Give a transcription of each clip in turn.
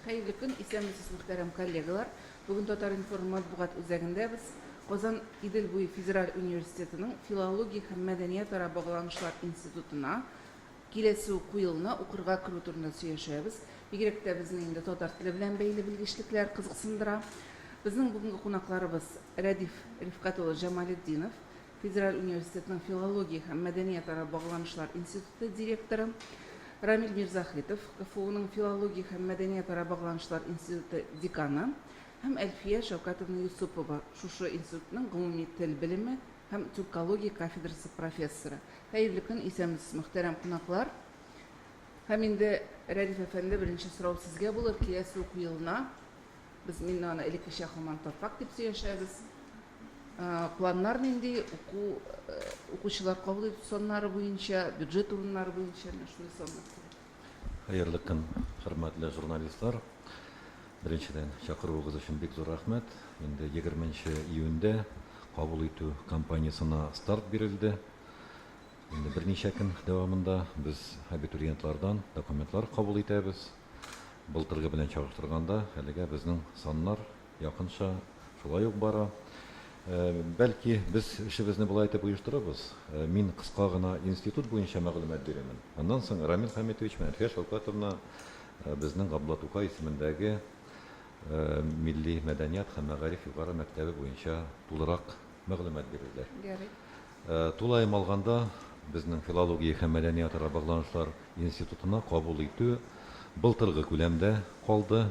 Хәерле көн, исәнмесез, мөхтәрәм коллегалар. Бүген Татар-информ матбугат үзәгендә без Казан Идел буе федераль университетының филология һәм мәдәниятара багланышлар институтына киләсе уку елына укырга керү турында сөйләшәбез. Бигрәк тә безне инде татар теле белән бәйле белгечлекләр кызыксындыра. Безнең бүгенге кунакларыбыз Рәдиф Рифкать улы Җамалетдинов, Федераль университетның филология һәм мәдәниятара багланышлар институты директоры, Рамил Мирзаһитов, КФУның филология һәм мәдәниятара багланышлар институты деканы һәм Әлфия Шәүкәтовна Юсупова, шушы институтның гомуми тел белеме һәм тюркология кафедрасы профессоры. Хәерле көн, исәнмесез, мөхтәрәм кунаклар! Һәм инде, Рәдиф әфәнде, беренче сорау сезгә булыр, киләсе уку елына без мин аны элеккечә һаман татфак дип сөйләшәбез. Планнар нинди, уку, укучылар кабул итү саннары буенча, бюджет урыннары буенча менә шундый саннар кирәк. Хәерле көн, хөрмәтле журналистлар! Беренчедән, чакыруыгыз өчен бик зур рәхмәт. Инде 20 июньдә кабул итү кампаниясенә старт бирелде. Инде берничә көн дәвамында без абитуриентлардан документлар кабул итәбез. Былтыргы белән чагыштырганда, әлегә безнең саннар Якынча шулай ук бара. Бәлки, без эшебезне болай итеп оештырырбыз. Мин кыска гына институт буенча мәгълүмат бирермен. Аннан соң Рамил Хәмитович белән Әлфия Шәүкәтовна безнең Габдулла Тукай исемендәге милли мәдәният һәм мәгариф югары мәктәбе буенча тулырак мәгълүмат бирерләр. Ярый. Тулаем алганда, безнең филология һәм мәдәниятара багланышлар институтына кабул итү былтыргы күләмдә калды.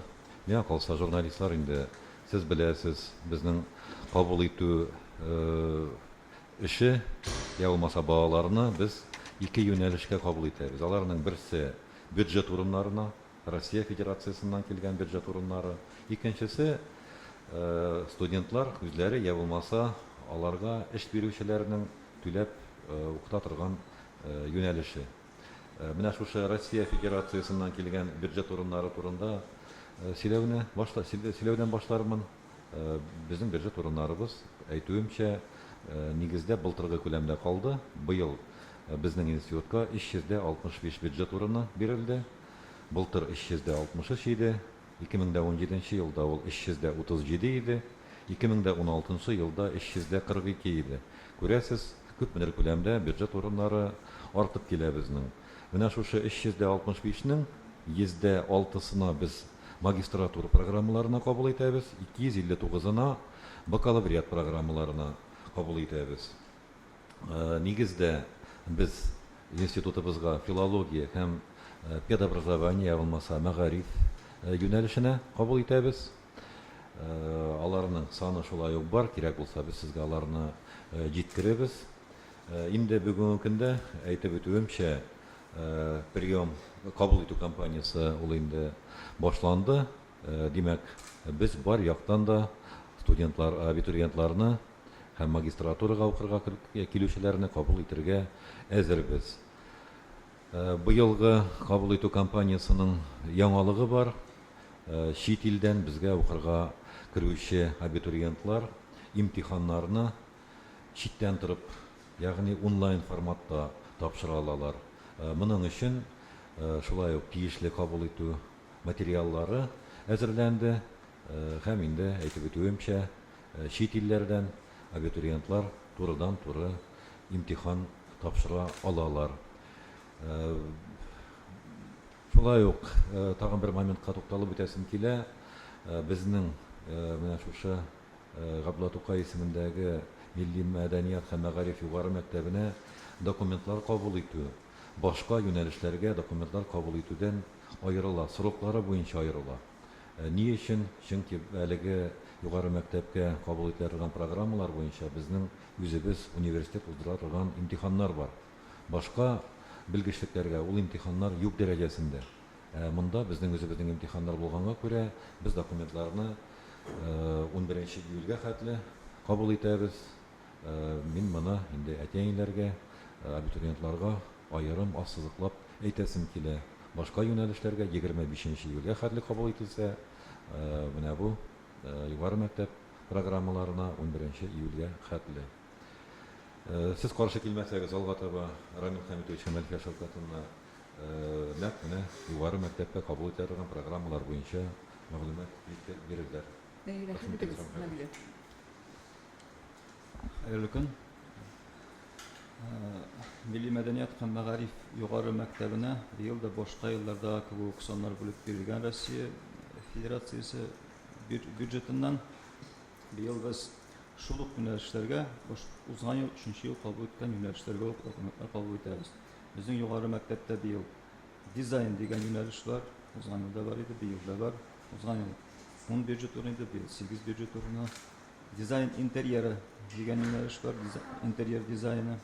Миңа калса, журналистлар инде, сез беләсез, безнең кабул итү эше, я булмаса балаларны без ике юнәлешкә кабул итәбез. Аларның берсе бюджет урыннарына, Россия Федерациясеннән килгән бюджет урыннары. Икенчесе, студентлар үзләре я булмаса аларга эш бирүчеләрнең түләп укыта торган юнәлеше. Менә шушы Россия Федерациясеннән килгән бюджет урыннары турында сөйләүне башла, сөйләүдән башлармын. Безнең бюджет урыннарыбыз, әйтүемчә, нигездә былтыргы күләмдә калды. Быел безнең институтка 365 бюджет урыны бирелде. Былтыр 363 иде. 2017 елда ул 337 иде. 2016 елда 342 иде. Күрәсез, күпмедер күләмдә бюджет урыннары артып килә безнең. Менә шушы 365 нең 106сына без магистратура программаларына кабул итәбез, 259ына бакалавриат программаларына кабул итәбез. Нигездә без институтыбызга филология һәм педобразование, я булмаса мәгариф юнәлешенә кабул итәбез. Аларның саны шулай ук бар, кирәк булса без сезгә аларны җиткерербез. Инде бүгенге көндә әйтеп үтүемчә, прием, кабул итү кампаниясе ул инде башланды. Димәк, без бар яктан да студентлар, абитуриентларны һәм магистратурага укырга килүчеләрне кабул итергә әзербез. Быелгы кабул итү кампаниясенең яңалыгы бар. Чит илдән безгә укырга керүче абитуриентлар имтиханнарны читтән торып, ягъни онлайн форматта тапшыра алалар. Моның өчен шулай ук тиешле кабул итү материаллары әзерләнде һәм инде, әйтеп үтүемчә, чит илләрдән абитуриентлар турыдан-туры имтихан тапшыра алалар. Шулай ук тагын бер моментка тукталып үтәсем килә. Безнең менә шушы Габдулла Тукай исемендәге милли мәдәният һәм мәгариф югары мәктәбенә документлар кабул итү башка юнәлешләргә документлар кабул итүдән аерыла, сроклары буенча аерыла. Ни өчен? Чөнки әлеге югары мәктәпкә кабул ителә торган программалар буенча безнең үзебез университет уздыра торган имтиханнар бар. Башка белгечлекләргә ул имтиханнар юк дәрәҗәсендә. Ә монда безнең үзебезнең имтиханнар булганга күрә, без документларны унберенче июльгә хәтле кабул итәбез. Мин моны инде әти-әниләргә, абитуриентларга аерым ассызыклап әйтәсем килә. Башка юнәлешләргә 25 июльгә хәтле кабул ителсә, менә бу югары мәктәп программаларына 11 июльгә хәтле. Сез каршы килмәсәгез, алга таба Рамил Хәмитович һәм Әлфия Шәүкәтовна нәкъ менә югары мәктәпкә кабул ителә торган программалар буенча мәгълүмат бирерләр. Рәхим итегез, Наилә. Хәерле көн. Милли мәдәният һәм мәгариф югары мәктәбенә быел да башка еллардагы кебек үк саннар бүлеп бирелгән Россия Федерациясе бюджетыннан. Быел без шул ук юнәлешләргә, узган ел өченче ел кабул иткән юнәлешләргә үк документлар кабул итәбез. Безнең югары мәктәптә быел дизайн дигән юнәлеш бар. Узган елда бар иде, быел да бар. Узган ел 10 бюджет урыны иде, быел 8 бюджет урыны. Дизайн интерьеры дигән юнәлеш бар, интерьер дизайны.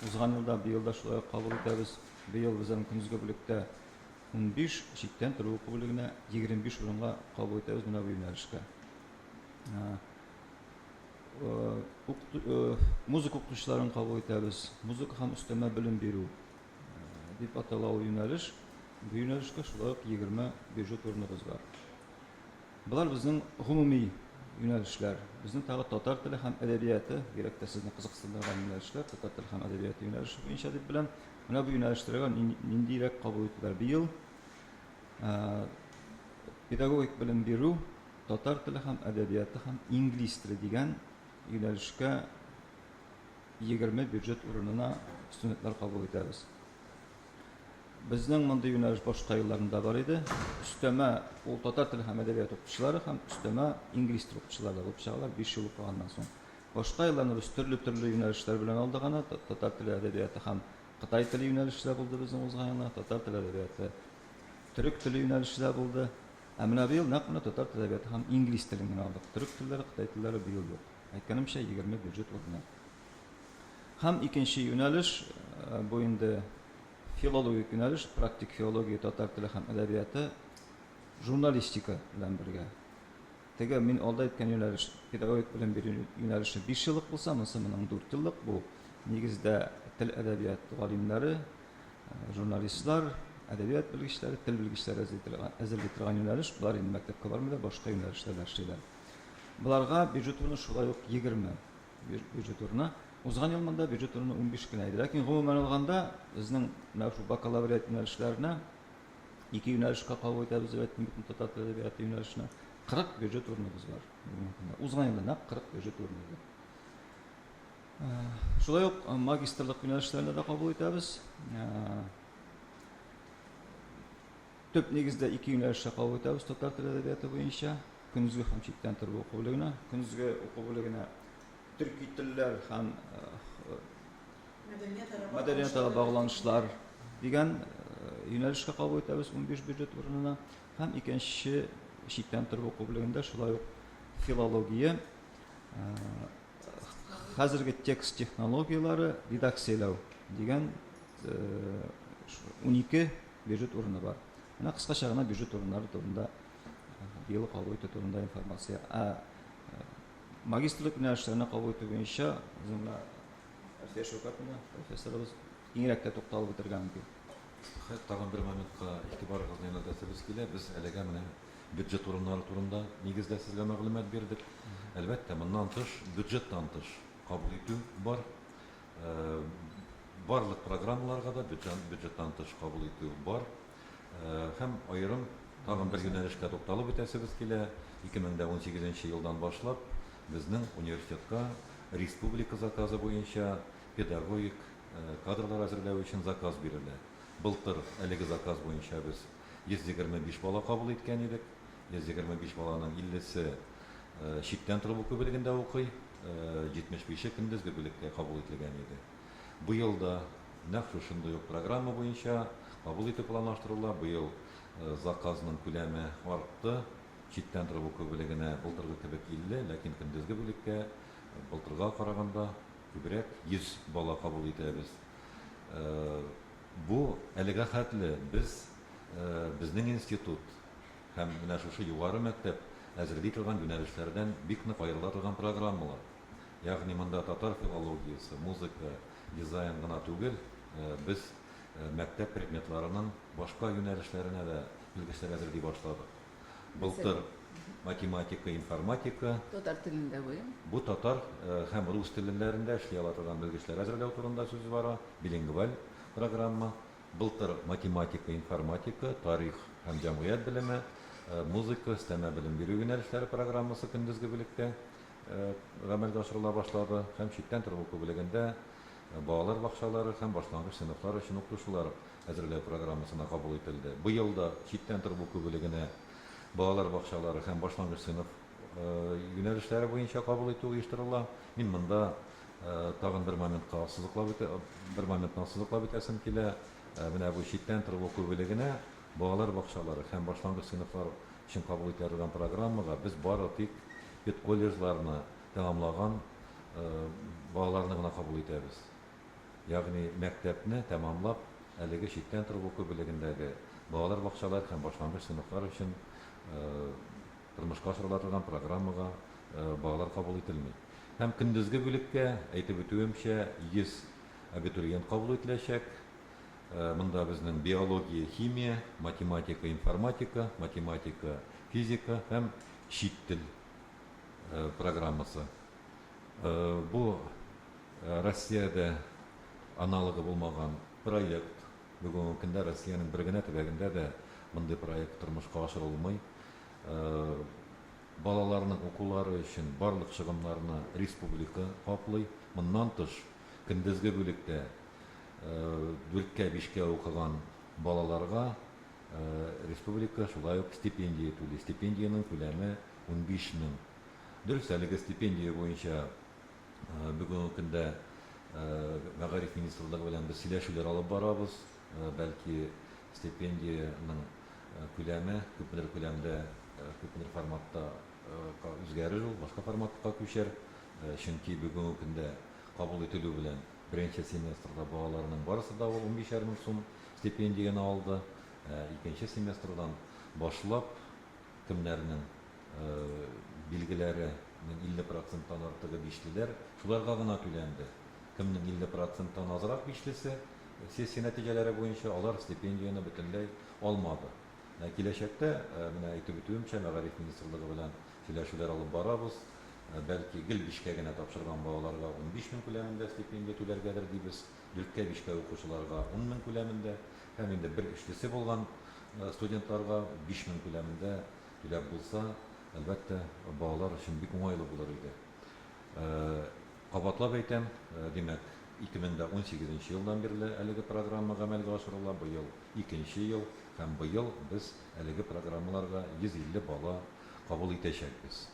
Узган елда, быел да шулай ук кабул итәбез. Быел без аны көндезге бүлектә 15, читтән тору уку бүлегенә 25 урынга кабул итәбез менә бу юнәлешкә. Музыка укытучыларын кабул итәбез. Музыка һәм өстәмә белем бирү дип атала ул юнәлеш. Бу юнәлешкә шулай ук 20 бюджет урыныбыз бар. Болар безнең гомуми юнәлешләр. Безнең тагы татар теле һәм әдәбияты, бигрәк тә сезне кызыксындырган юнәлешләр, татар теле һәм әдәбияты юнәлеше буенча дип беләм. Менә бу юнәлешләргә ниндирәк кабул итүләр быел педагогик белем бирү, татар теле һәм әдәбияты һәм инглиз теле дигән юнәлешкә 20 бюджет урынына студентлар кабул итәбез. Безнең мондый юнәлеш башка елларында бар иде. Өстәмә ул татар теле һәм әдәбият укытучылары һәм өстәмә инглиз теле укытучылары да булып чыгалар 5 ел укыганнан соң. Башка елларны без төрле-төрле юнәлешләр белән алдык аны. Татар теле әдәбияты һәм кытай теле юнәлеше дә булды безнең узган елны. Татар теле әдәбияты, төрек теле юнәлеше дә булды. Ә менә быел нәкъ менә татар теле әдәбияты һәм инглиз телен генә алдык. Төрек телләре, кытай телләре быел юк. Әйткәнемчә, 20 бюджет урыны. Һәм икенче юнәлеш, бу инде филологик юнәлеш, практик филология, татар теле һәм әдәбияты, журналистика белән бергә. Теге мин алда әйткән юнәлеш, педагогик белем бирү юнәлеше 5 еллык булса, монысы моның 4 еллык. Бу нигездә тел әдәбият галимнәре, журналистлар, әдәбият белгечләре, тел белгечләре әзерли торган юнәлеш. Болар инде мәктәпкә бармыйлар, башка юнәлешләрдә эшлиләр. Боларга бюджет урыны шулай ук 20 бюджет урыны. Узган ел монда бюджет урыны 15 кенә иде. Ләкин гомумән алганда, безнең менә шул бакалавриат юнәлешләренә ике юнәлешкә кабул итәбез дип әйттем бит, татар теле әдәбияты юнәлешенә 40 бюджет урыныбыз бар бүгенге көндә. Узган елда нәкъ 40 бюджет урыны иде. Шулай ук магистрлык юнәлешләренә дә кабул итәбез. Төп нигездә ике юнәлештә кабул итәбез татар теле әдәбияты буенча. Көндезге һәм читтән торып уку бүлегенә. Көндезге уку бүлегенә төрки телләр һәм мәдәниятара багланышлар дигән юнәлешкә кабул итәбез 15 бюджет урынына. Һәм икенче читтән торып уку бүлегендә шулай ук филология, хәзерге текст технологияләре редакцияләү дигән 12 бюджет урыны бар. Менә кыскача гына бюджет урыннары турында быел кабул итү турында информация. Ә магистрлык юнәлешләренә кабул итү буенча безнең менә Әлфия Шәүкәтовна профессорыбыз киңрәк тә тукталып үтәргә мөмкин. Тагын бер моментка игътибарыгызны юнәлтәсебез килә. Без әлегә менә бюджет урыннары турында нигездә сезгә мәгълүмат бирдек. Әлбәттә, моннан тыш, бюджеттан тыш кабул итү бар. Барлык программаларга да бюджеттан тыш кабул итү бар. Һәм аерым тагын бер юнәлешкә тукталып үтәсебез килә. 2018 елдан башлап безнең университетка республика заказы буенча педагогик кадрлар әзерләү өчен заказ бирелә. Былтыр әлеге заказ буенча без 125 бала кабул иткән идек. 125 баланың 50-се читтән торып уку бүлегендә укый, 75-е көндезге бүлеккә кабул ителгән иде. Быел да нәкъ шушындый ук программа буенча кабул итү планлаштырыла. Быел заказның күләме артты. Читтән торып уку бүлегенә былтыргы кебек 50, ләкин көндезге бүлеккә былтырга караганда күбрәк 100 бала кабул итәбез. Бу әлегә хәтле без, безнең институт һәм менә шушы югары мәктәп әзерли торган юнәлешләрдән бик нык аерыла торган программалар. Ягъни монда татар филологиясе, музыка, дизайн гына түгел, без мәктәп предметларының башка юнәлешләренә дә белгечләр әзерли башладык. Былтыр математика, информатика. Татар телендә бу, әйеме? Бу татар һәм рус телләрендә эшли ала торган белгечләр әзерләү турында сүз бара, билингваль программа. Былтыр математика, информатика, тарих һәм җәмгыять белеме, музыка, өстәмә белем бирү юнәлешләре программасы көндезге бүлектә гамәлгә ашырыла башлады һәм читтән торып уку бүлегендә балалар бакчалары һәм башлангыч сыйныфлар өчен укытучылар әзерләү программасына кабул ителде. Быел да читтән торып уку бүлегенә балалар бакчалары һәм башлангыч сыйныф юнәлешләре буенча кабул итү оештырыла. Мин монда тагын бер моментка ассызыклап үтә, бер моментны ассызыклап үтәсем килә. Менә бу читтән торып уку бүлегенә балалар бакчалары һәм башлангыч сыйныфлар өчен кабул ителә торган программага без бары тик педколледжларны тәмамлаган балаларны гына кабул итәбез. Ягъни мәктәпне тәмамлап, әлеге читтән торып уку бүлегендәге балалар бакчалары һәм башлангыч сыйныфлар өчен тормышка ашырыла торган программага балалар кабул ителми. Һәм көндезге бүлеккә, әйтеп үтүемчә, 100 абитуриент кабул ителәчәк. Монда безнең биология, химия, математика, информатика, математика, физика һәм чит тел программасы. Бу Россиядә аналогы булмаган проект. Бүгенге көндә Россиянең бер генә төбәгендә дә мондый проект тормышка ашырылмый. Балаларның укулары өчен барлык чыгымнарны республика каплый. Моннан тыш, көндезге бүлектә дүрткә, бишкә укыган балаларга республика шулай ук стипендия түли. Стипендиянең күләме 15 мең. Дөрес, әлеге стипендия буенча бүгенге көндә Мәгариф министрлыгы белән без сөйләшүләр алып барабыз. Бәлки стипендиянең күләме күпмедер күләмдә, күпмедер форматта үзгәрер ул, башка форматка күчәр. Чөнки бүгенге көндә кабул ителү белән беренче семестрда балаларның барысы да ул унбишәр мең сум стипендияне алды. Ә икенче семестрдан башлап кемнәрнең билгеләре 50 проценттан артыгы бишлеләр, шуларга гына түләнде. Кемнең 50 проценттан азрак бишлесе, сессия нәтиҗәләре буенча, алар стипендияне бөтенләй алмады. Ә киләчәктә, менә әйтеп үтүемчә, Мәгариф министрлыгы белән сөйләшүләр алып барабыз. Бәлки, гел бишкә генә тапшырган балаларга 15 мең күләмендә стипендия түләргәдер дибез, дүрткә, бишкә укучыларга 10 мең күләмендә һәм инде бер өчлесе булган студентларга 5 мең күләмендә түләп булса, әлбәттә, балалар өчен бик уңайлы булыр иде. Кабатлап әйтәм, димәк, 2018 нче елдан бирле әлеге программа гамәлгә ашырыла, быел икенче ел һәм быел без әлеге программаларга 150 бала кабул итәчәкбез.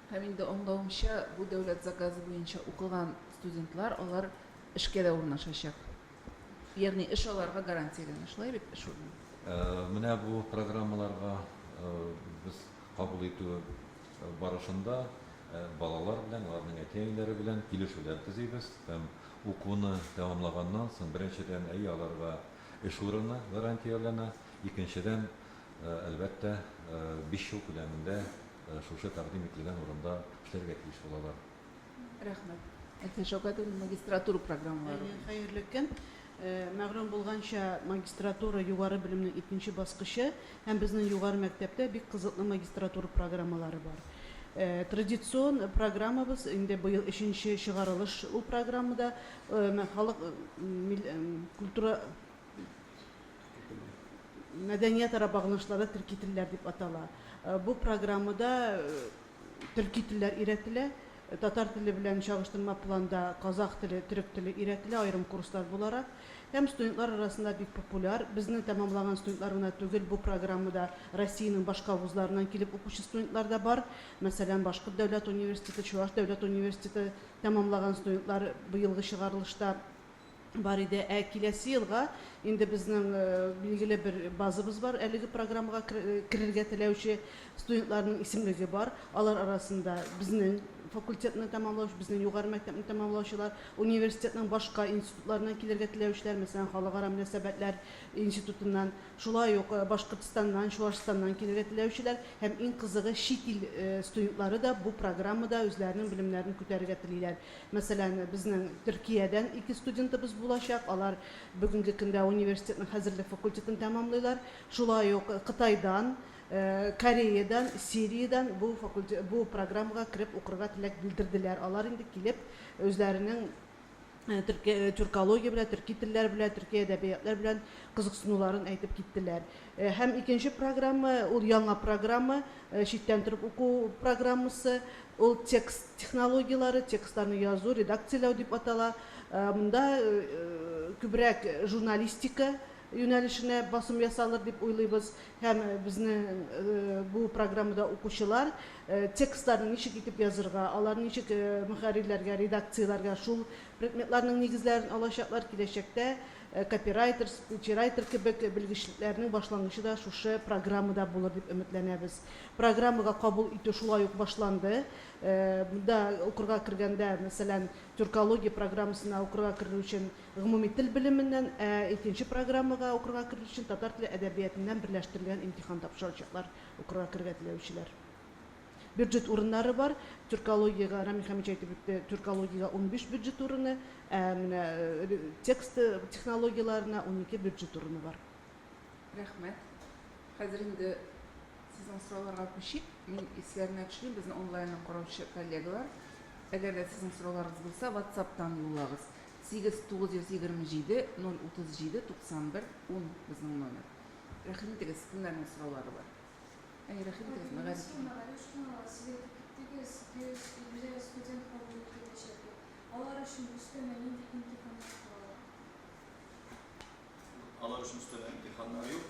Һәм инде аңлавымча, бу дәүләт заказы буенча укыган студентлар, алар эшкә дә урнашачак. Ягъни эш аларга гарантияләнә, шулай бит, эш урыны? Менә бу программаларга без кабул итү барышында балалар белән, аларның әти-әниләре белән килешүләр төзибез һәм укуны тәмамлаганнан соң, беренчедән, әйе, аларга эш урыны гарантияләнә, икенчедән, әлбәттә, биш ел күләмендә шушы тәкъдим ителгән урында эшләргә тиеш булалар. Рәхмәт. Әлфия Шәүкәтовна, магистратура программалары. Әйе, хәерле көн. Мәгълүм булганча, магистратура, югары белемнең икенче баскычы һәм безнең югары мәктәптә бик кызыклы магистратура программалары бар. Традицион программабыз инде быел өченче чыгарылыш ул программада халык культура мәдәниятара багланышларда төрки телләр дип атала. Бу программада төрки телләр өйрәтелә. Татар теле белән чагыштырма планда казах теле, төрек теле өйрәтелә, аерым курслар буларак. Һәм студентлар арасында бик популяр. Безне тәмамлаган студентлар гына түгел, бу программада Россиянең башка вузларыннан килеп укучы студентлар да бар. Мәсәлән, Башкорт дәүләт университеты, Чуаш дәүләт университеты тәмамлаган студентлар быелгы чыгарылышта бар иде. Ә киләсе елга инде безнең билгеле бер базабыз бар, әлеге программага керергә теләүче студентларның исемлеге бар. Алар арасында безнең факультетны тәмамлаучы, безнең югары мәктәпне тәмамлаучылар, университетның башка институтларыннан килергә теләүчеләр, мәсәлән, халыкара мөнәсәбәтләр институтыннан, Шулай ук Башкортстаннан, Чуашстаннан килергә теләүчеләр һәм иң кызыгы чит ил студентлары да бу программада үзләренең белемнәрен күтәрергә телиләр. Мәсәлән, безнең Төркиядән ике студентыбыз булачак, алар бүгенге көндә университетның хәзерлек факультетын тәмамлыйлар. Шулай ук Кытайдан, Кореядан, Сириядән бу факультет бу программага кереп укырга теләк белдерделәр. Алар инде килеп үзләренең. Тюркология белән, төрки телләр белән, төрки әдәбиятлар белән кызыксынуларын әйтеп киттеләр. Һәм икенче программа, ул яңа программа, читтән торып уку программасы, ул текст технологияләре, текстларны язу, редакцияләү дип атала. Монда күбрәк журналистика юнәлешенә басым ясалыр дип уйлыйбыз. Һәм безнең бу программада укучылар текстларны ничек итеп язырга, аларны ничек мөхәррирләргә, редакцияләргә шул предметларның нигезләрен алачаклар. Киләчәктә копирайтер, спичрайтер кебек белгечлекләрнең башлангычы да шушы программада булыр дип өметләнәбез. Программага кабул итү шулай ук башланды. Монда укырга кергәндә, мәсәлән, тюркология программасына укырга керү өчен Гомуми тел белеменнән, ә икенче программага укырга керер өчен татар теле әдәбиятыннан берләштерелгән имтихан тапшырачаклар укырга керергә теләүчеләр. Бюджет урыннары бар. Тюркологиягә, Рамил Хәмитович әйтеп үтте, тюркологиягә 15 бюджет урыны, ә менә текст технологияләренә 12 бюджет урыны бар. Рәхмәт. Хәзер инде сезнең сорауларга күчик. Мин исләренә төшерим, безне онлайннан караучы коллегалар, әгәр дә сезнең сорауларыгыз булса, WhatsApp-тан юллагыз. 8 927 037 91 10 безнең номер. Рәхим итегез, кемнәрнең сораулары бар? Әй, рәхим итегез, мәгариф. Мәгариф сез әйтеп киттегез, 150 студент кабул ителәчәк дип. Алар өчен өстәмә нинди имтиханнар карала? Алар өчен өстәмә имтиханнар юк.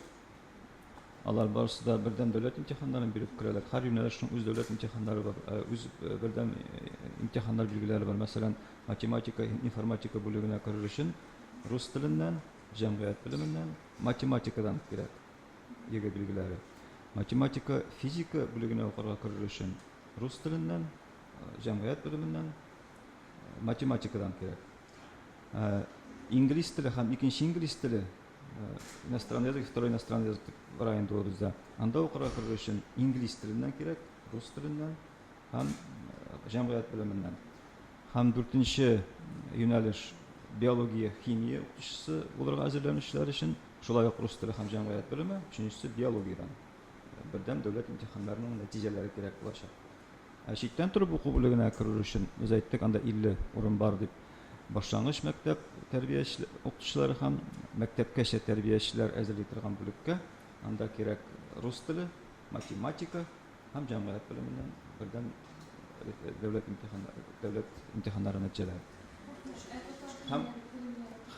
Алар барысы да бердәм дәүләт имтиханнарын биреп керәләр. Һәр юнәлешнең үз дәүләт имтиханнары бар, үз бердәм имтиханнар билгеләре бар. Мәсәлән, математика, информатика бүлегенә керер өчен рус теленнән, җәмгыять белеменнән, математикадан кирәк ЕГЭ билгеләре. Математика, физика бүлегенә укырга керер өчен рус теленнән, җәмгыять белеменнән, математикадан кирәк. Инглиз теле һәм икенче инглиз теле иностранный язык, второй иностранный язык дип бара инде ул бездә. Анда укырга керер өчен инглиз теленнән кирәк, рус теленнән һәм җәмгыять белеменнән. Һәм дүртенче юнәлеш биология, химия укытучысы булырга әзерләнүчеләр өчен шулай ук рус теле һәм җәмгыять белеме, өченчесе биологиядән. Бердәм дәүләт имтиханнарының нәтиҗәләре кирәк булачак. Ә читтән торып уку бүлегенә керер өчен, без әйттек, анда 50 урын бар дип. Башлангыч мәктәп тәрбияче укытучылары һәм мәктәпкәчә тәрбиячеләр әзерли торган бүлеккә анда кирәк рус теле, математика һәм җәмгыять белеменнән бердәм дәүләт имтиханнары, дәүләт имтиханнары нәтиҗәләре. Һәм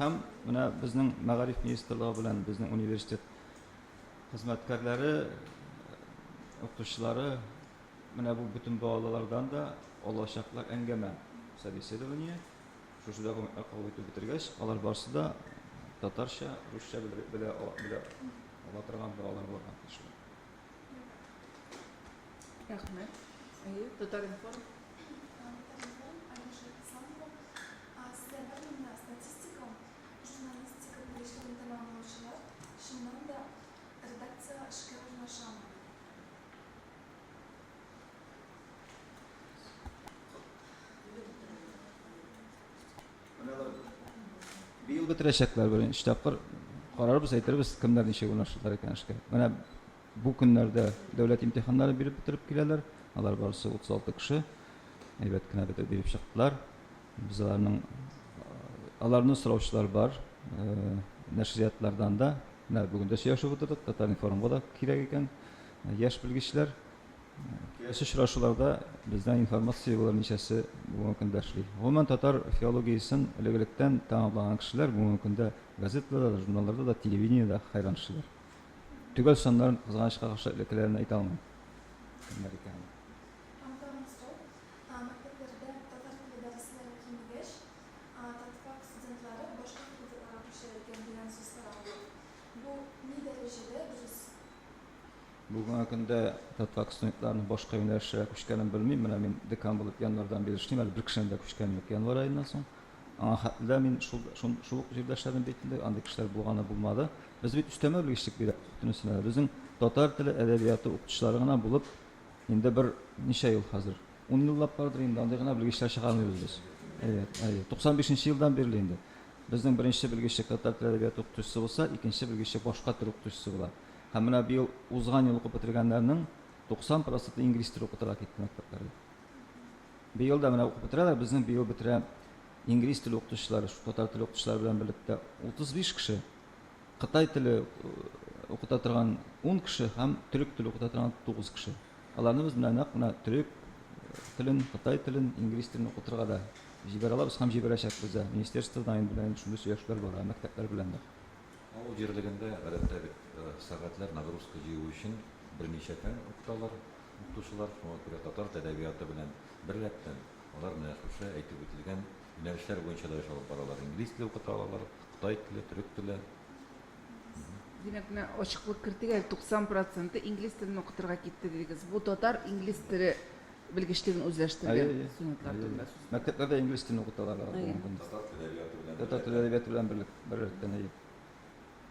һәм менә безнең мәгариф министрлыгы белән безнең университет хезмәткәрләре, укытучылары Менә бу бөтен балалардан да алачаклар әңгәмә, собеседование. Шушы документлар кабул итеп бетергәч, алар барысы да татарча, русча белә, белә, белә ала торган балалар булырга тиешләр. Рәхмәт. Әйе, Татар-информ. Татар-информ, Алиша Исламова. Сездә бармы менә статистика, журналистика белгечлеген тәмамлаучылар чыннан да редакциягә эшкә урнашамы? Быел бетерәчәкләр беренче тапкыр. Карарбыз, әйтербез, кемнәр ничек урнаштылар икән эшкә. Менә бу көннәрдә дәүләт имтиханнары биреп бетереп киләләр. Алар барысы 36 кеше. Әйбәт кенә бетереп биреп чыктылар. Без аларның аларны сораучылар бар. Нәшриятлардан да. Менә бүген дә сөйләшеп утырдык, Татар-информга да кирәк икән. Яшь белгечләр киләсе очрашуларда бездән информация булыр, ничәсе бүгенге көндә эшли. Гомумән, татар филологиясен элек-электән тәмамлаган кешеләр бүгенге көндә газеталарда да, журналларда да, телевидениедә хәйран эшлиләр. Төгәл саннарын, кызганычка каршы, элеккеләрен әйтә алмыйм. Кемнәр икәнен. Һәм тагын сорау, мәктәпләрдә татар теле дәресләре кимегәч, татфак студентлары башка факультетларга күчә икән дигән сүз таралды. Бу ни дәрәҗәдә дөрес? Бүгенге көндә татфак студентларының башка юнәлешләргә күчкәнен белмим. Менә мин декан булып январьдан бирле эшлим, әле бер кешенең дә күчкәне юк январь аеннан соң. Аңа хәтле дә мин шул, шул, шул ук җирдә эшләдем бит инде, андый кешеләр булганы булмады. Без бит өстәмә белгечлек бирәбез бөтенесенә дә. Безнең татар теле, әдәбияты укытучылары гына булып, инде бер ничә ел хәзер, ун еллап бардыр инде, андый гына белгечләр чыгармыйбыз без. Әйе, әйе. 95 нче елдан бирле инде. Безнең беренче белгечлек татар теле әдәбияты укытучысы булса, икенче белгечлек башка тел укытучысы була. Һәм менә быел узган ел укып бетергәннәрнең 90 проценты инглиз теле укытырга китте мәктәпләргә. Быел да менә укып бетерәләр, безнең быел бетерә Инглиз теле укытучылары, татар теле укытучылары белән берлектә 35 кеше, кытай теле укыта торган 10 кеше һәм төрек теле укыта торган 9 кеше. Аларны без менә нәкъ менә төрек телен, кытай телен, инглиз телен укытырга да җибәрә алабыз һәм җибәрәчәкбез дә. Министерстводан инде белән шундый сөйләшүләр бара, мәктәпләр белән дә. Авыл җирлегендә гадәттә бит сәгатьләр нагрузка җыю өчен берничә фән укыталар укытучылар. Шуңа күрә татар әдәбияты белән беррәттән алар менә шушы әйтеп үтелгән юнәлешләр буенча да эш алып баралар. Инглиз теле укыта алалар, кытай теле, төрек теле. Димәк, менә ачыклык кертик әле, 90 проценты инглиз телен укытырга китте дидегез. Бу татар инглиз теле белгечлеген үзләштергән студентлар турында сүз. Мәктәпләрдә инглиз телен укыталар алар бүгенге көндә. Татар теле әдәбияты белән. Татар теле әдәбияты белән берлек, беррәттән, әйе.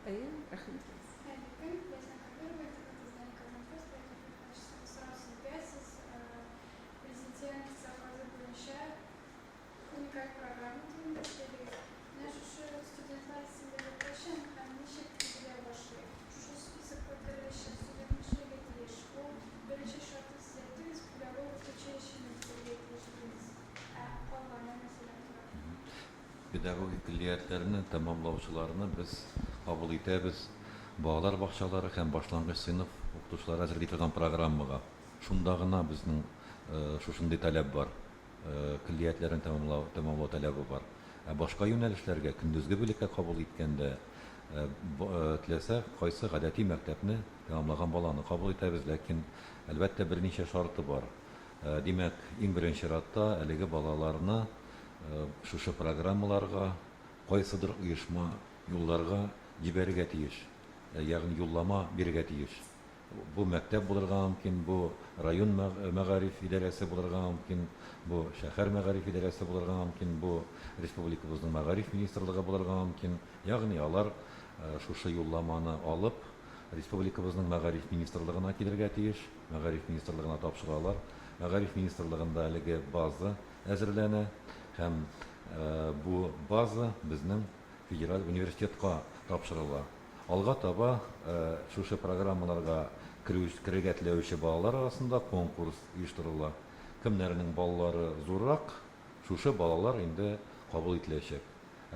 Әйе, рәхим итегез. Хәерле көн, Ләйсән Хәбирова, интернет-издание Казанфест, Ләйсән Хәбирова, сорау сезгә, сез Президент заказы буенча уникаль программа турында сөйләдегез. Менә шушы студентлар исемлеге кайчан һәм ничек төзелә башлый? Шушы списокка керер өчен студент нишләргә тиеш? Ул беренче шартын сез әйттегез, педагогик училищены бетерергә тиеш дидегез. Ә калганы нәрсәдән тора? Педагогик көллиятләрне тәмамлаучыларны без кабул итәбез балалар бакчалары һәм башлангыч сыйныф укытучылары әзерли торган программага. Шунда гына безнең шушындый таләп бар, көллиятләрне тәмамлау, тәмамлау таләбе бар. Ә башка юнәлешләргә, көндезге бүлеккә кабул иткәндә, теләсә кайсы гадәти мәктәпне тәмамлаган баланы кабул итәбез, ләкин, әлбәттә, берничә шарты бар. Димәк, иң беренче чиратта әлеге балаларны шушы программаларга кайсыдыр оешма юлларга җибәрергә тиеш, ягъни юллама бирергә тиеш. Бу мәктәп булырга мөмкин, бу район мәгариф идарәсе булырга мөмкин, бу шәһәр мәгариф идарәсе булырга мөмкин, бу республикабызның мәгариф министрлыгы булырга мөмкин. Ягъни алар шушы юлламаны алып, республикабызның мәгариф министрлыгына килергә тиеш, мәгариф министрлыгына тапшыралар. Мәгариф министрлыгында әлеге база әзерләнә һәм бу база безнең федераль университетка тапшырыла. Алга таба шушы программаларга керү, керергә теләүче балалар арасында конкурс оештырыла. Кемнәрнең баллары зуррак, шушы балалар инде кабул ителәчәк.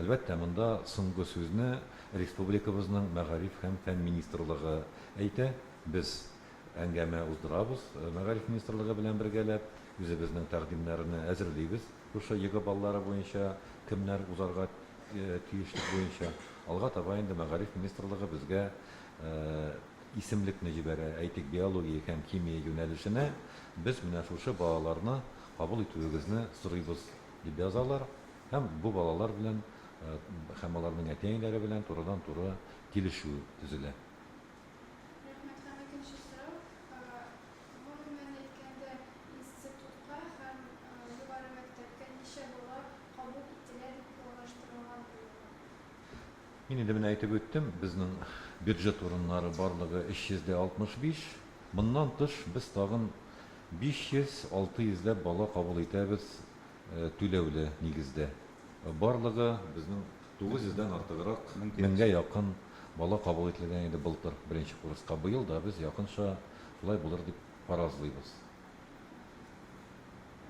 Әлбәттә, монда соңгы сүзне республикабызның Мәгариф һәм фән министрлыгы әйтә. Без әңгәмә уздырабыз Мәгариф министрлыгы белән бергәләп, үзебезнең тәкъдимнәрне әзерлибез шушы ЕГЭ баллары буенча кемнәр узарга тиешлек буенча. Алга таба инде мәгариф министрлыгы безгә исемлекне җибәрә. Әйтик, биология һәм химия юнәлешенә без менә шушы балаларны кабул итүегезне сорыйбыз, дип язалар. Һәм бу балалар белән һәм аларның әти-әниләре белән турыдан-туры килешү төзелә. Рәхмәт. Һәм икенче сорау. Гомумән әйткәндә, институтка һәм югары мәктәпкә ничә бала кабул ителә дип планлаштырылган бу елга? Мин инде менә әйтеп үттем, безнең бюджет урыннары барлыгы 365. Моннан тыш без тагын 500-600 ләп бала кабул итәбез түләүле нигездә. Барлыгы безнең 900 дән артыграк, меңгә якын бала кабул ителгән иде былтыр беренче курска. Быел да без якынча шулай булыр дип фаразлыйбыз.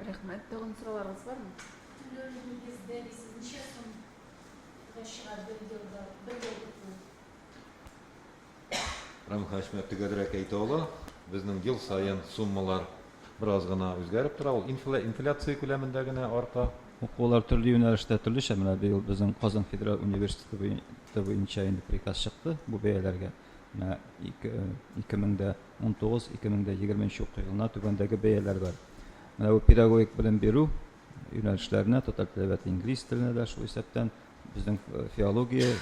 Рәхмәт. Тагын сорауларыгыз бармы? Түләүле нигездә дисез, ничә сумга чыга бер елда, бер ел уку? Рамил Хәшмәт төгәлрәк әйтә ала. Безнең ел саен суммалар бераз гына үзгәреп тора. Ул инфляция күләмендә генә арта. Укулар төрле юнәлештә төрлечә. Менә быел безнең Казан федераль университеты буенча инде приказ чыкты бу бәяләргә. Менә 2019, 2020 уку елына түбәндәге бәяләр бар. Менә бу педагогик белем бирү юнәлешләренә, татар теле, әдәбияты, инглиз теленә дә, шул исәптән безнең филология,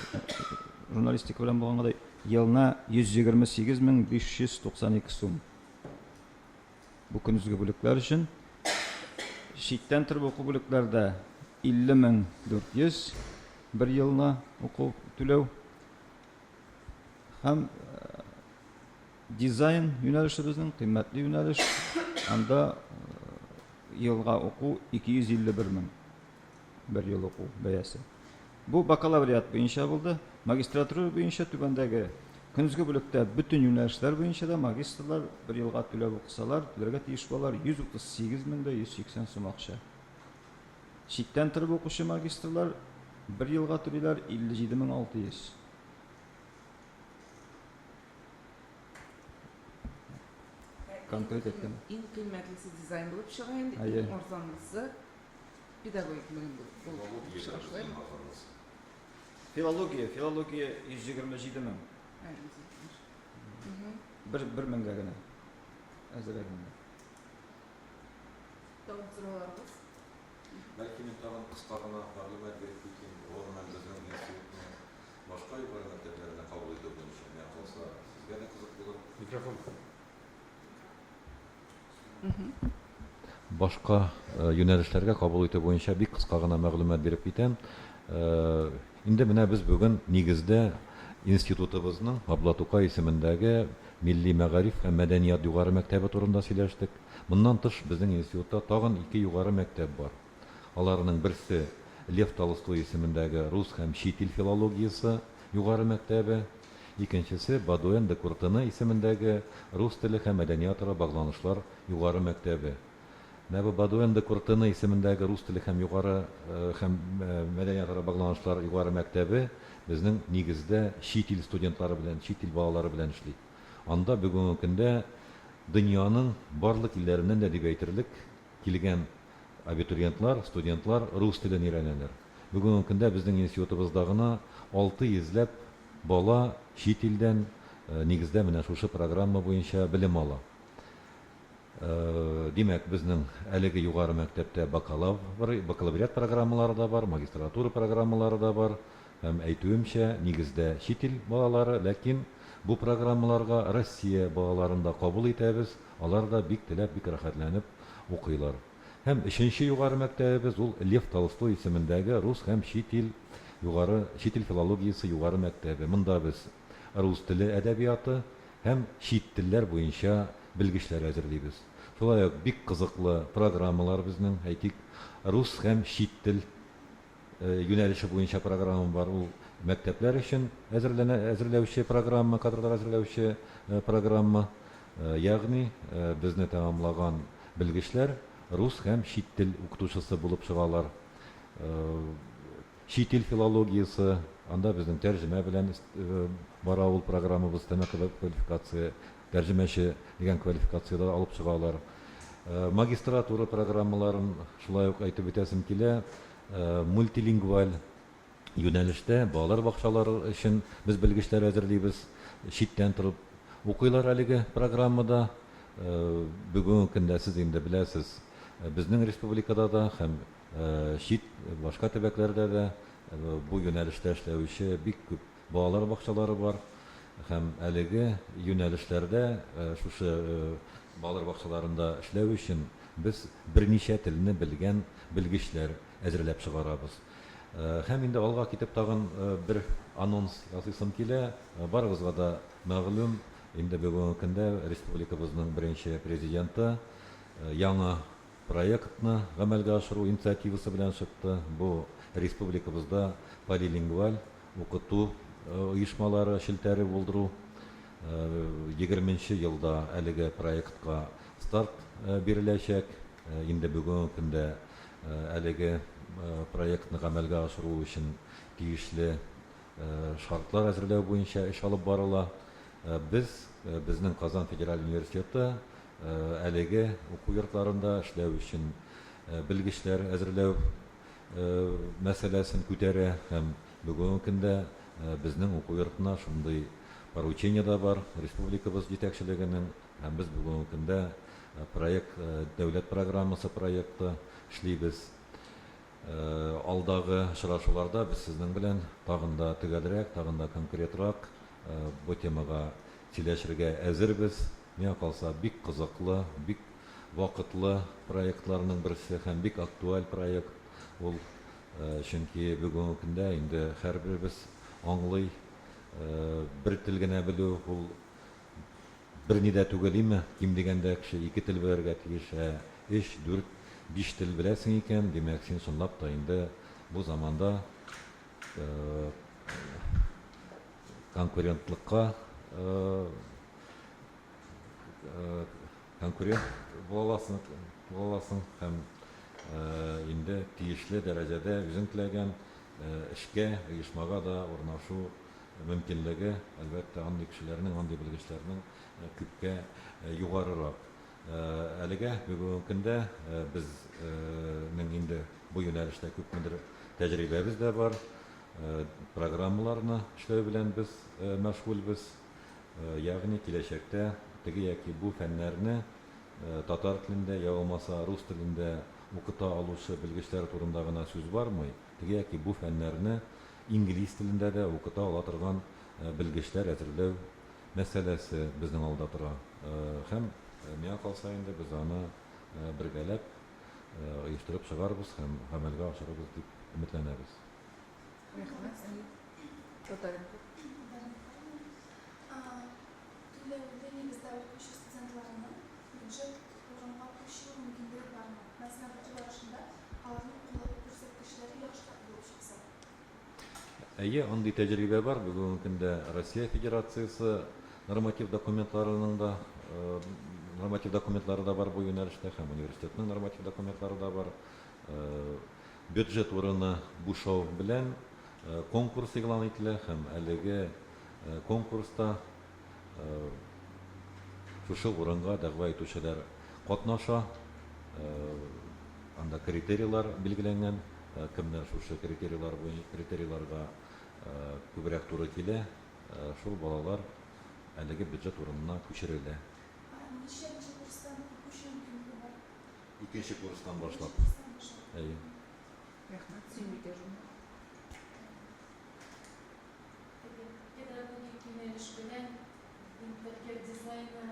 журналистика белән булганга да елына 128 592 сум. Бу көндезге бүлекләр өчен. Читтән торып уку бүлекләрдә 50 400 бер елына уку түләү. Һәм дизайн юнәлеше безнең кыйммәтле юнәлеш. Анда елга уку 251 мең бер ел уку бәясе. Бу бакалавриат буенча булды. Магистратура буенча түбәндәге көндезге бүлектә бөтен юнәлешләр буенча да магистрлар бер елга түләп укысалар, түләргә тиеш булалар 138 мең дә 180 сум акча. Читтән торып укучы магистрлар бер елга түлиләр 57600. Конкрет әйткәндә. Иң кыйммәтлесе дизайн булып чыга инде, иң арзанлысы педагогик белем булып чыга, шулаймы? Филология, филология 127 мең. Бер, бер меңгә генә. Әзерәк инде. Тагын сорауларыгыз? Бәлки мин тагын кыска гына мәгълүмат биреп китим, гомумән безнең институтның башка югары мәктәпләренә кабул итү буенча, миңа калса, сезгә дә кызык булыр. Микрофон. Башка юнәлешләргә кабул итү буенча бик кыска гына мәгълүмат биреп китәм. Инде менә без бүген нигездә институтыбызның Габдулла Тукай исемендәге Милли мәгариф һәм мәдәният югары мәктәбе турында сөйләштек. Моннан тыш, безнең институтта тагын ике югары мәктәп бар. Аларның берсе, Лев Толстой исемендәге рус һәм чит ил филологиясе югары мәктәбе, икенчесе, Бодуэн де Куртене исемендәге рус теле һәм мәдәниятара багланышлар югары мәктәбе. Менә бу Бодуэн де Куртене исемендәге рус теле һәм югары һәм мәдәниятара багланышлар югары мәктәбе безнең нигездә чит ил студентлары белән, чит ил балалары белән эшли. Анда бүгенге көндә дөньяның барлык илләреннән дә дип әйтерлек килгән абитуриентлар, студентлар рус телен өйрәнәләр. Бүгенге көндә безнең институтыбызда гына 600 ләп бала чит илдән, нигездә менә шушы программа буенча белем ала. Димәк, безнең әлеге югары мәктәптә бакалавр, бакалавриат программалары да бар, магистратура программалары да бар. Һәм, әйтүемчә, нигездә чит ил балалары, ләкин бу программаларга Россия балаларын да кабул итәбез, алар да бик теләп, бик рәхәтләнеп укыйлар. Һәм өченче югары мәктәбебез, ул Лев Толстой исемендәге рус һәм чит ил югары, чит ил филологиясе югары мәктәбе. Монда без рус теле әдәбияты һәм чит телләр буенча белгечләр әзерлибез. Шулай ук бик кызыклы программалар безнең, әйтик, рус һәм чит тел юнәлеше буенча программа бар, ул мәктәпләр өчен әзерләнә, әзерләүче программа, кадрлар әзерләүче программа. Ягъни безне тәмамлаган белгечләр рус һәм чит тел укытучысы булып чыгалар. Чит ил филологиясе, анда безнең тәрҗемә белән бара ул программабыз, өстәмә квалификация, тәрҗемәче дигән квалификация дә алып чыгалар. Магистратура программаларын шулай ук әйтеп үтәсем килә. Мультилингваль юнәлештә балалар бакчалары өчен без белгечләр әзерлибез. Читтән торып укыйлар әлеге программада. Бүгенге көндә сез инде беләсез, безнең республикада да һәм Чит башка төбәкләрдә дә бу юнәлештә эшләүче бик күп балалар бакчалары бар һәм әлеге юнәлешләрдә шушы балалар бакчаларында эшләү өчен без берничә телне белгән белгечләр әзерләп чыгарабыз. Һәм инде алга китеп тагын бер анонс ясыйсым килә. Барыгызга да мәгълүм, инде бүгенге көндә республикабызның беренче президенты яңа Проектны гамәлгә ашыру инициативасы белән чыкты. Бу республикабызда полилингваль укыту оешмалары челтәре булдыру. Егерменче елда әлеге проектка старт биреләчәк. Инде бүгенге көндә әлеге проектны гамәлгә ашыру өчен тиешле шартлар әзерләү буенча эш алып барыла. Без, безнең Казан федераль университеты әлеге уку йортларында эшләү өчен белгечләр әзерләү мәсьәләсен күтәрә һәм бүгенге көндә безнең уку йортына шундый поручение да бар республикабыз җитәкчелегенең һәм без бүгенге көндә проект, дәүләт программасы проекты эшлибез. Алдагы очрашуларда без сезнең белән тагын да төгәлрәк, тагын да конкретрак бу темага сөйләшергә әзербез. Миңа калса, бик кызыклы, бик вакытлы проектларның берсе һәм бик актуаль проект ул. Чөнки бүгенге көндә инде һәрберебез аңлый, бер тел генә белү ул берни дә түгел име, ким дигәндә кеше ике тел белергә тиеш, ә өч, дүрт, биш тел беләсең икән, димәк, син чынлап та инде бу заманда конкурентлыкка конкурент була аласың, була аласың һәм. инде тиешле дәрәҗәдә үзең теләгән эшкә, оешмага да урнашу мөмкинлеге, әлбәттә, андый кешеләрнең, андый белгечләрнең күпкә югарырак. Әлегә бүгенге көндә безнең инде бу юнәлештә күпмедер тәҗрибәбез дә бар. Программаларны эшләү белән без мәшгульбез. Ягъни киләчәктә теге яки бу фәннәрне татар телендә я булмаса рус телендә укыта алучы белгечләр турында гына сүз бармый. Теге яки бу фәннәрне инглиз телендә дә укыта ала торган белгечләр әзерләү мәсьәләсе безнең алда тора. Һәм, миңа калса инде, без аны бергәләп оештырып чыгарбыз һәм гамәлгә ашырырбыз дип өметләнәбез. Рәхмәт. Татар-информ. Түләүле нигездә укучы студентларның бюджет урынга күчү мөмкинлеге бармы? Мәсәлән, уку барышында аларның уку күрсәткечләре яхшырак булып чыкса? Әйе, андый тәҗрибә бар. Бүгенге көндә Россия Федерациясе норматив документларының да норматив документлары да бар бу юнәлештә һәм университетның норматив документлары да бар. Бюджет урыны бушау белән конкурс игълан ителә һәм әлеге конкурста шушы урынга дәгъва итүчеләр катнаша. Анда критерийлар билгеләнгән, кемнәр шушы критерийлар буенча критерийларга күбрәк туры килә, шул балалар әлеге бюджет урынына күчерелә. Ничәнче курстан күчү мөмкинлеге бар? Икенче курстан башлап. Әйе. Рәхмәт, Сөембикә журналы. Педагогик юнәлеш белән интерьер дизайны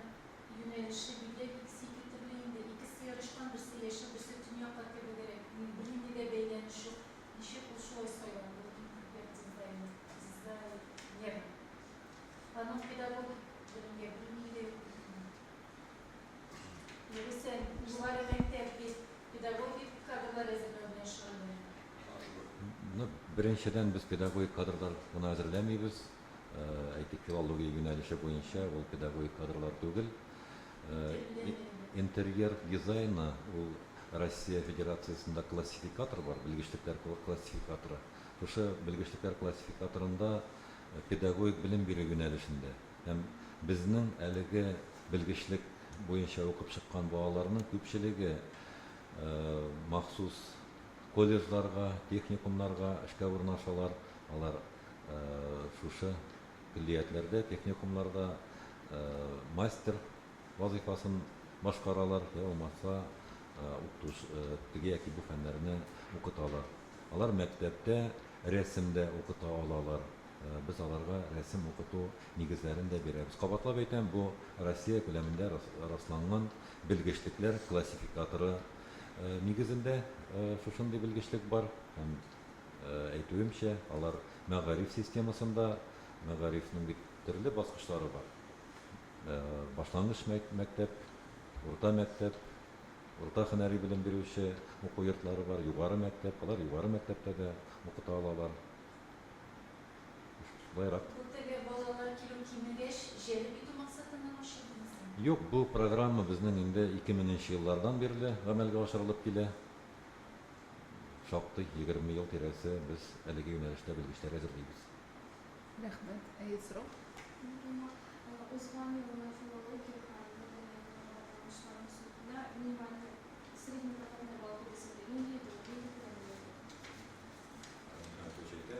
юнәлеше бигрәк икесе ике төрле инде. Икесе ярышкан, берсе яшел, берсе төньякка кебегрәк. Бернинди дә бәйләнеш юк. Ничек ул шулай сайланды, интерьер дизайны, дизайнер? Аның педагогик белемгә бернинди дә юк бит инде. Югыйсә, югары мәктәп бит педагогик кадрлар әзерләү белән шөгыльләнә. Ну, беренчедән, без педагогик кадрлар гына әзерләмибез. Әйтик, филология юнәлеше буенча ул педагогик кадрлар түгел. Интерьер дизайны ул Россия Федерациясендә классификатор бар, белгечлекләр классификаторы. Шушы белгечлекләр классификаторында педагогик белем бирү юнәлешендә. Һәм безнең әлеге белгечлек буенча укып чыккан балаларның күпчелеге махсус колледжларга, техникумнарга эшкә урнашалар. Алар шушы көллиятләрдә, техникумнарда мастер вазыйфасын башкаралар, я булмаса укытучы теге яки бу фәннәрне укыталар. Алар мәктәптә рәсем дә укыта алалар. Без аларга рәсем укыту нигезләрен дә бирәбез. Кабатлап әйтәм, бу Россия күләмендә расланган белгечлекләр классификаторы нигезендә шушындый белгечлек бар. Һәм әйтүемчә, алар мәгариф системасында, мәгарифнең бит төрле баскычлары бар. Башлангыч мәктәп, урта мәктәп, урта һөнәри белем бирүче уку йортлары бар, югары мәктәп, алар югары мәктәптә дә укыта алалар. Шулайрак. Бу теге балалар килү кимегәч, җәлеп итү максатыннан ачылдымы соң? Юк, бу программа безнең инде 2000 нче еллардан бирле гамәлгә ашырылып килә. Шактый, 20 ел тирәсе без әлеге юнәлештә белгечләр әзерлибез. Рәхмәт. Әйе, сорау? Узган елны филология һәм мәдәниятара багланышлар институтына минимальный средний проходной балл килсен нинди иде ул, нинди күләмдә иде?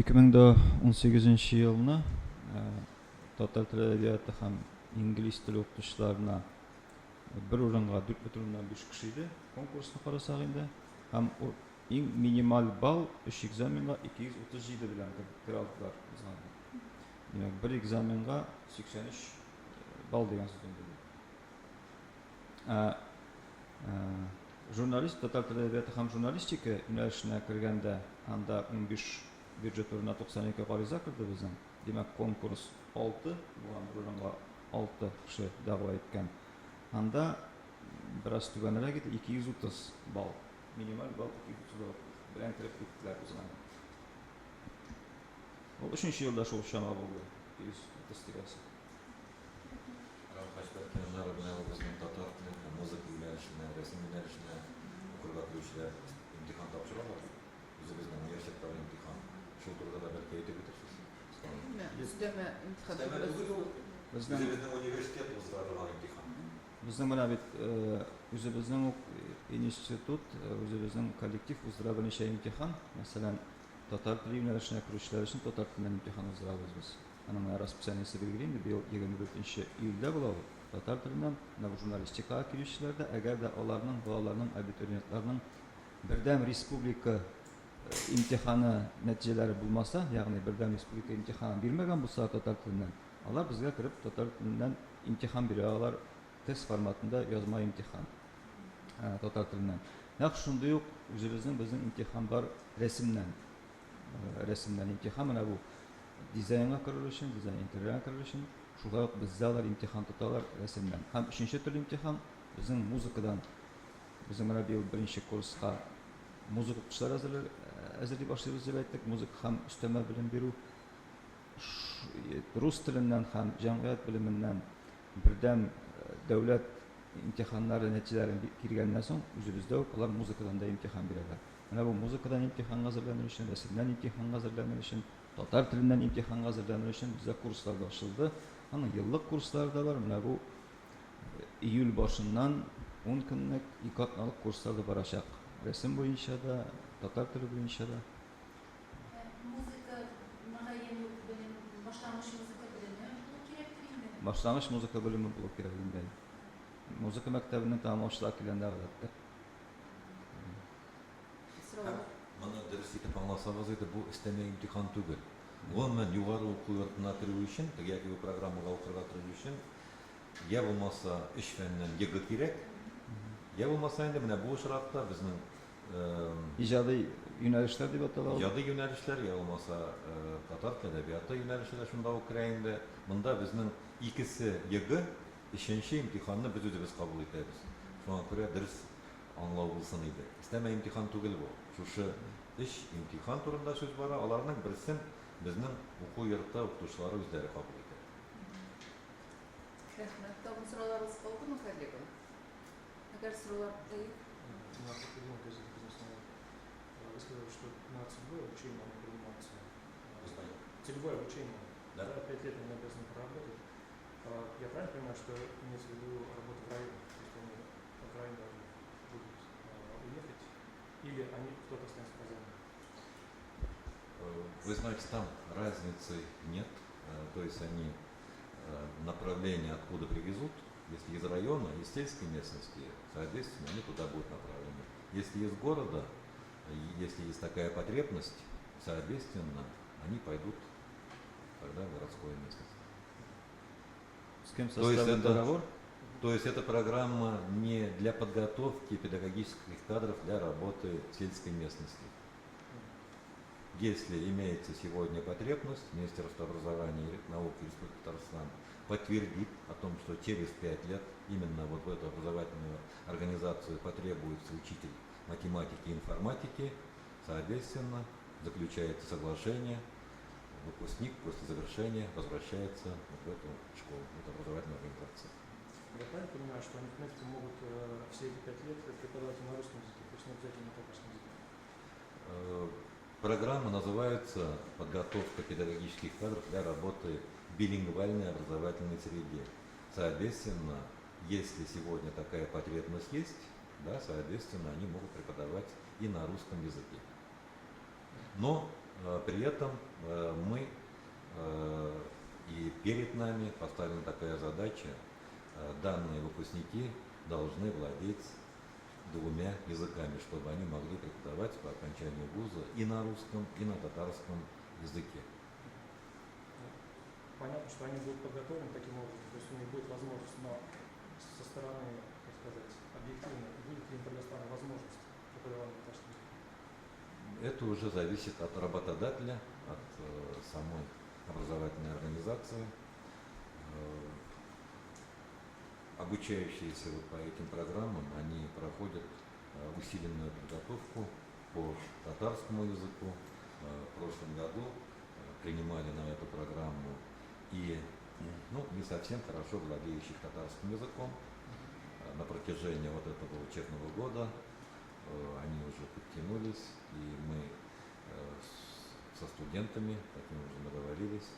2018 елны татар теле әдәбияты һәм инглиз теле укытучыларына бер урынга 4,5 кеше иде, конкурсны карасак инде. Һәм иң минималь балл өч экзаменга 237 белән керә алдылар узган ел. Димәк, бер экзаменга 83 балл дигән сүз инде бу. Журналист, татар теле әдәбияты һәм журналистика юнәлешенә кергәндә, анда 15 бюджет урынына 92 гариза керде безнең. Димәк, конкурс 6 булган, бер урынга 6 кеше дәгъва иткән. Анда бераз түбәнрәк иде, 230 балл. Минималь балл 230 балл белән кереп киттеләр узган ел. Ул өченче елда шул чама булды, 230 тирәсе. Рамхач, бәлки аннары менә бу безнең татар теле һәм музыка юнәлешенә, рәсем юнәлешенә керүчеләр имтихан тапшыралар. Үзебезнең университеттагы имтихан. Шул турыда да бәлки әйтеп үтерсез. Өстәмә имтихан. Өстәмә түгел ул. Үзебезнең университет уздыра торган имтихан. Безнең менә бит үзебезнең үк институт, үзебезнең коллектив уздыра берничә имтихан. Мәсәлән, татар теле юнәлешенә керүчеләр өчен татар теленнән имтихан уздырабыз без. Аның менә расписаниесе билгеле инде, быел 24 июльдә була ул. Татар теленнән, менә бу журналистикага килүчеләр дә, әгәр дә аларның, балаларның, абитуриентларның бердәм республика имтиханы нәтиҗәләре булмаса, ягъни бердәм республика имтиханын бирмәгән булса татар теленнән, алар безгә кереп татар теленнән имтихан бирә алалар, тест форматында язма имтихан татар теленнән. Нәкъ шундый ук үзебезнең безнең имтихан бар рәсемнән. Рәсемнән имтихан менә бу дизайнга керер өчен, дизайн интерьерга керер өчен шулай ук бездә алар имтихан тоталар рәсемнән. Һәм өченче төрле имтихан безнең музыкадан. Безнең менә быел беренче курска музыка укытучылар әзерли, әзерли башлыйбыз дип әйттек. Музыка һәм өстәмә белем бирү рус теленнән һәм җәмгыять белеменнән бердәм дәүләт имтиханнары нәтиҗәләрен килгәннән соң үзебездә үк алар музыкадан да имтихан бирәләр. Менә бу музыкадан имтиханга әзерләнер өчен, рәсемнән имтиханга әзерләнер өчен, татар теленнән имтиханга әзерләнер өчен бездә курслар да ачылды. Аның еллык курслары да бар. Менә бу июль башыннан 10 көнлек, 2 атналык курслар да барачак. Рәсем буенча да, татар теле буенча да. Музыка мөгаен үк белем, башлангыч музыка белеме булу кирәктер инде. Башлангыч музыка белеме булу кирәк инде. Музыка мәктәбеннән тәмамлаучылар килгәндә гадәттә. Һәм моны дөрес итеп аңласагыз иде, бу өстәмә имтихан түгел. Гомумән, югары уку йортына керү өчен, теге яки бу программага укырга керү өчен, я булмаса өч фәннән ЕГЭ кирәк, я булмаса инде менә бу очракта безнең Иҗади юнәлешләр дип атала ул. Иҗади юнәлешләр, я булмаса татар теле, әдәбияты юнәлеше дә шунда ук керә инде. Монда безнең икесе ЕГЭ, өченче имтиханны без үзебез кабул итәбез. Шуңа күрә дөрес аңлау булсын иде. Өстәмә имтихан түгел бу. Шушы өч имтихан турында сүз бара, аларның берсен безнең уку йорты укытучылары үзләре кабул итә. Рәхмәт. Тагын сорауларыгыз калдымы, коллегалар? Әгәр сораулар, әйе. Газета «Бизнес-онлайн». Вы сказали, что на целевое обучение они принимаются. Целевое обучение. Да. 5 лет они обязаны проработать. Я правильно понимаю, что имеется в виду работа в районе? То есть они в район должны будут уехать? Или они кто-то останется в Казани? Вы знаете, там разницы нет. То есть они направление откуда привезут. Если из района, из сельской местности, соответственно, они туда будут направлены. Если из города, если есть такая потребность, соответственно, они пойдут тогда в городскую местность. С кем составлен договор? То есть эта программа не для подготовки педагогических кадров для работы в сельской местности. Если имеется сегодня потребность, Министерство образования и науки Республики Татарстан подтвердит о том, что через 5 лет именно вот в эту образовательную организацию потребуется учитель математики и информатики, соответственно, заключается соглашение, выпускник после завершения возвращается вот в эту школу, в эту образовательную организацию. Я правильно понимаю, что они, в принципе, могут все эти 5 лет преподавать и на русском языке, то есть не обязательно на татарском языке? Программа называется «Подготовка педагогических кадров для работы в билингвальной образовательной среде». Соответственно, если сегодня такая потребность есть, да, соответственно, они могут преподавать и на русском языке. Но при этом мы и перед нами поставлена такая задача, данные выпускники должны владеть двумя языками, чтобы они могли преподавать по окончанию вуза и на русском, и на татарском языке. Понятно, что они будут подготовлены таким образом, то есть у них будет возможность, но со стороны, как сказать, объективно, будет ли им предоставлена возможность преподавания на татарском языке? Это уже зависит от работодателя, от самой образовательной организации. Обучающиеся вот по этим программам, они проходят усиленную подготовку по татарскому языку. В прошлом году принимали на эту программу и не совсем хорошо владеющих татарским языком. На протяжении вот этого учебного года они уже подтянулись, и мы со студентами таким образом договорились,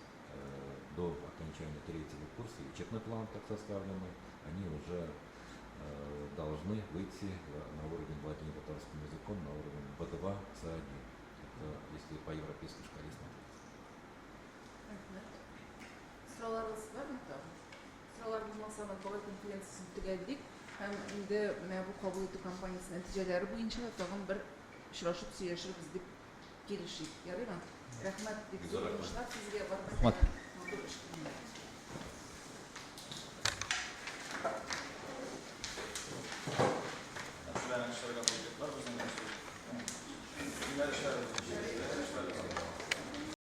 до окончания третьего курса, и учебный план так составленный, они уже должны выйти на уровень владения татарским языком, на уровень B2, C1. Это если по европейской шкале смотреть. Рәхмәт. Сорауларыгыз бармы тагын? Сораулар булмаса, матбугат конференциясен төгәллик һәм инде менә бу кабул итү кампаниясе нәтиҗәләре буенча да тагын бер очрашып сөйләшербез дип килешик. Ярыймы? Рәхмәт, бик зур уңышлар сезгә, бар Рәхмәт. Матур эш телим.